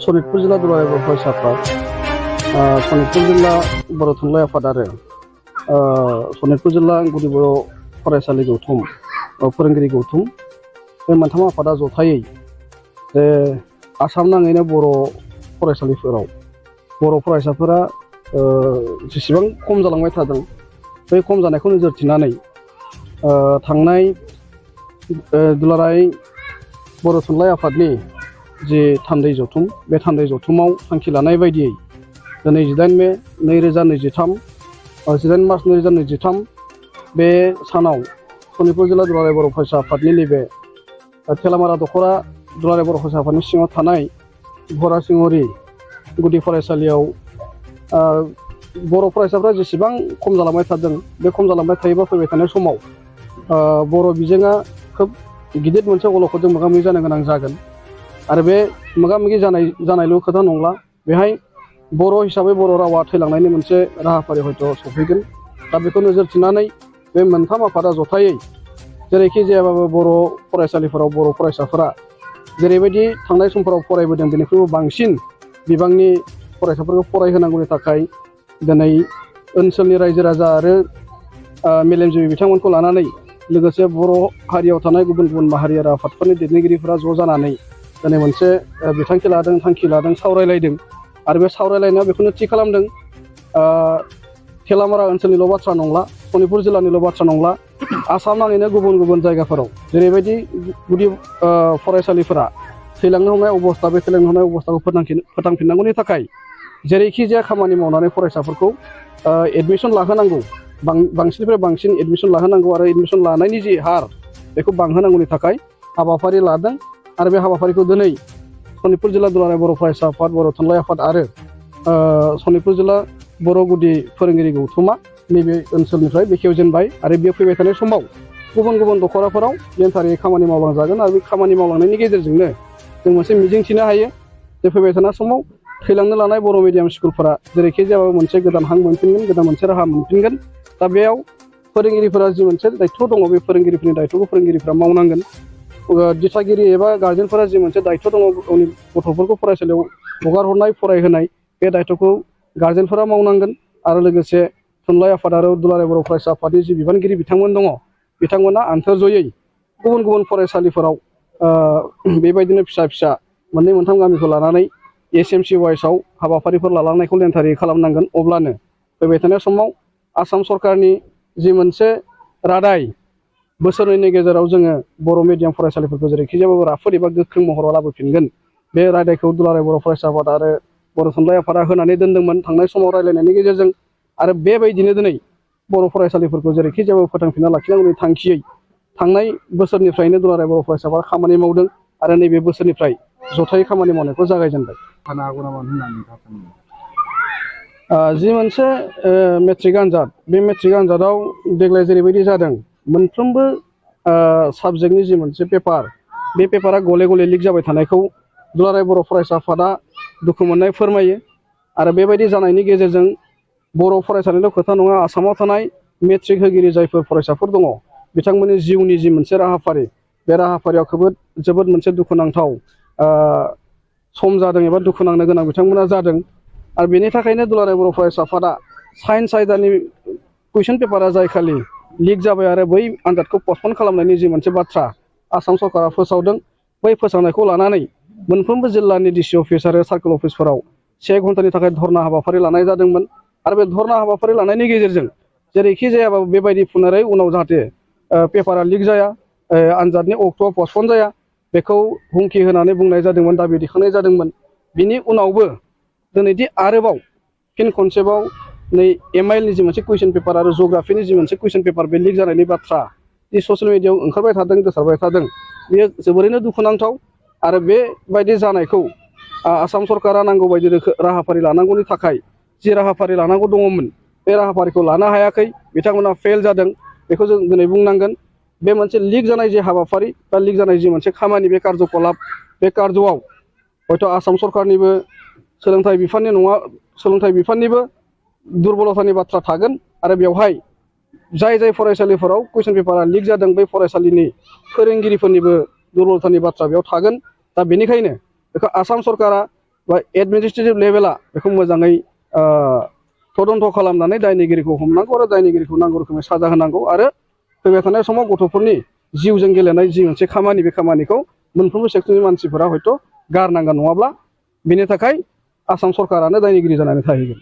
सनितपुर जिल्ला दुलाराय बर' फरायसा आफाद, सनितपुर जिल्ला बर' थुनलाइ आफाद आरो सनितपुर जिल्ला गुदि बर' फरायसालि गौथुम फोरोंगिरि गौथुम बे मोनथाम आफादा जथायै जे आसाम नाङैनो बर' फरायसालिफोराव बर' फरायसाफोरा जेसेबां खम जालांबाय थादों बे खम जानायखौ नोजोर थिनानै थांनाय दुलाराय बर' थुनलाइ आफादनि जे थान्दै जथुम बे थान्दै जथुमाव थांखि लानाय बायदियै दिनै 18 मे 2023 18 मार्च 2023 बे सानाव सनितपुर जिल्ला दुलाराय बर' फरायसा आफादनि नैबे थेलामारा दख'रा दुलाराय बर' फरायसा आफादनि सिङाव थानाय भरासिंहरि गुदि फरायसालियाव बर' फरायसाफ्रा जेसेबां खम जालांबाय थादों बे खम जालांबाय थायोबा फैबाय थानाय समाव बर' बिजोङा खोब गिदिर मोनसे अलखदजों मोगा मोगि जानो गोनां जागोन आरो बे मोगा मोगि जानायल' खोथा नंला बेहाय बर' हिसाबै बर' रावा थैलांनायनि मोनसे राहाफारि हयथ' सफैगोन दा बेखौ नोजोर थिनानै बे मोनथाम आफादा जथायै जेरैखि जायाबाबो बर' फरायसालिफोराव बर' फरायसाफोरा जेरैबायदि थांनाय समफोराव फरायबोदों बेनिख्रुइबो बांसिन बिबांनि फरायसाफोरखौ फरायहोनांगौनि थाखाय दिनै ओनसोलनि रायजो राजा आरो मेलेमजिबि बिथांमोनखौ लानानै लोगोसे बर' हारियाव थानाय गुबुन गुबुन माहारि आरो आफादफोरनि दैदेनगिरिफोरा ज' जानानै दिनै मोनसे बिथांखि लादों थांखि लादों सावरायलायदों आरो बे सावरायलायनायाव बेखौनो थि खालामदों थेलामारा ओनसोलनिल' बाथ्रा नंला सनितपुर जिल्लानिल' बाथ्रा नंला आसाम नाङैनो गुबुन गुबुन जायगाफोराव जेरैबायदि गुदि फरायसालिफोरा थैलांनो हमनाय अबस्था बे थैलांनो हमनाय अबस्थाखौ फोथांफिननांगौनि थाखाय जेरैखि जाया खामानि मावनानै फरायसाफोरखौ एडमिसन लाहोनांगौ बांसिननिफ्राय बांसिन एडमिसन लाहोनांगौ आरो एडमिसन लानायनि जि हार बेखौ बांहोनांगौनि थाखाय हाबाफारि लादों आरो बे हाबाफारिखौ दिनै सनितपुर जिल्ला दुलाराय बर' फरायसा आफाद बर' थुनलाइ आफाद आरो सनितपुर जिल्ला बर' गुदि फोरोंगिरि गौथुमा नैबे ओनसोलनिफ्राय बेखेवजेनबाय आरो बेयो फैबाय थानाय समाव गुबुन गुबुन दख'राफोराव नेमफारियै खामानि मावलांजागोन आरो बे खामानि मावलांनायनि गेजेरजोंनो जों मोनसे मिजिं थिनो हायो जे फैबाय थानाय समाव थैलांनो लानाय बर' मिडियाम स्कुलफोरा जेरैखि जायाबाबो मोनसे गोदान हां मोनफिनगोन गोदान मोनसे राहा मोनफिनगोन दा बेयाव फोरोंगिरिफोरा जि मोनसे दायथ' दङ बे फोरोंगिरिफोरनि दायथ'खौ फोरोंगिरिफोरा मावनांगोन दिथागिरि एबा गार्जेनफोरा जि मोनसे दायथ' दङ गावनि गथ'फोरखौ फरायसालियाव हगार हरनाय फरायहोनाय बे दायथ'खौ गार्जेनफोरा मावनांगोन आरो लोगोसे थुनलाइ आफाद आरो दुलाराय बर' फरायसा आफादनि जि बिबानगिरि बिथांमोन दङ बिथांमोना आन्थोर जयै गुबुन गुबुन फरायसालिफोराव बेबायदिनो फिसा फिसा मोननै मोनथाम गामिखौ लानानै SMC वाइसआव हाबाफारिफोर लालांनायखौ लेनथारि खालामनांगोन अब्लानो फैबाय थानाय समाव आसाम सरकारनि जि मोनसे रादाय बोसोरनैनि गेजेराव जोङो बर' मिडियाम फरायसालिफोरखौ जेरैखि जायाबाबो राफोद एबा गोख्रों महराव लाबोफिनगोन बे रादायखौ दुलाराय बर' फरायसा आफाद आरो बर' थुनलाइ आफादा होनानै दोनदोंमोन थांनाय समाव रायज्लायनायनि गेजेरजों आरो बेबायदिनो दिनै बर' फरायसालिफोरखौ जेरैखि जायाबाबो फोथांफिनना लाखिनांगौनि थांखियै थांनाय बोसोरनिफ्रायनो दुलाराय बर' फरायसा आफादा खामानि मावदों आरो नैबे बोसोरनिफ्राय जथायै खामानि मावनायखौ जागायजेनबाय जि मोनसे मेट्रिक आनजाद बे मेट्रिक आनजादाव देग्लाय जेरैबायदि जादों मोनफ्रोमबो साबजेक्टनि जि मोनसे पेपार बे पेपारा गले गले लिक जाबाय थानायखौ दुलाराय बर' फरायसा आफादा दुखु मोननाय फोरमायो आरो बेबायदि जानायनि गेजेरजों बर' फरायसालिल' खोथा नङा आसामाव थानाय मेट्रिक होगिरि जायफोर फरायसाफोर दङ बिथांमोननि जिउनि जि मोनसे राहाफारि बे राहाफारियाव जोबोद मोनसे दुखुनांथाव सम जादों एबा दुखु नांनो गोनां बिथांमोना जादों आरो बेनि थाखायनो दुलाराय बर' फरायसा आफादा साइन्स आयदानि कुइसन पेपारा जाय खालि लिक जाबाय आरो बै आनजादखौ पस्टपन खालामनायनि जि मोनसे बाथ्रा आसाम सरकारा फोसावदों बै फोसावनायखौ लानानै मोनफ्रोमबो जिल्लानि डिसि अफिस आरो सार्कोल अफिसफोराव 1 घन्टानि थाखाय धरना हाबाफारि लानाय जादोंमोन आरो बे धरना हाबाफारि लानायनि गेजेरजों जेरैखि जायाबाबो बेबायदि फुनारै उनाव जाहाथे पेपारा लिक जाया आनजादनि अक्ट'आ पस्टपन जाया बेखौ हुमखि होनानै बुंनाय जादोंमोन दाबि दिखांनाय जादोंमोन बिनि उनावबो दिनैदि आरोबाव फिन खनसेबाव नै MIL नि जि मोनसे कुइसन पेपार आरो जिअ'ग्राफिनि जि मोनसे कुइसन पेपार बे लिक जानायनि बाथ्रा जि ससियेल मिडियायाव ओंखारबाय थादों गोसारबाय थादों बेयो जोबोरैनो दुखुनांथाव आरो बेबायदि जानायखौ आसाम सरकारा नांगौ बायदि राहाफारि लानांगौनि थाखाय जि राहाफारि लानांगौ दङमोन बे राहाफारिखौ लानो हायाखै बिथांमोना फेल जादों बेखौ जों दिनै बुंनांगोन बे मोनसे लिक जानाय जि हाबाफारि बा लिक जानाय जि मोनसे खामानि बे कार्यकलाप बे कार्यआव हयथ' आसाम सरकारनिबो सोलोंथाइ बिफाननिबो दुरबलतानि बाथ्रा थागोन आरो बेवहाय जाय फरायसालिफोराव कुइसन पेपारा लिक जादों बै फरायसालिनि फोरोंगिरिफोरनिबो दुरबलतानि बाथ्रा बेयाव थागोन दा बेनिखायनो बेखौ आसाम सरकारा बा एडमिनिस्ट्रेटिभ लेभेला बेखौ मोजाङै तदन्त खालामनानै दायनिगिरिखौ हमनांगौ आरो दायनिगिरिखौ नांगौ रोखोमै साजा होनांगौ आरो फैबाय थानाय समाव गथ'फोरनि जिउजों गेलेनाय जि मोनसे खामानि बे खामानिखौ मोनफ्रोमबो सेक्टरनि मानसिफोरा हयथ' गारनांगोन नङाब्ला बेनि थाखाय आसाम सरकारानो दायनिगिरि जानानै थाहैगोन।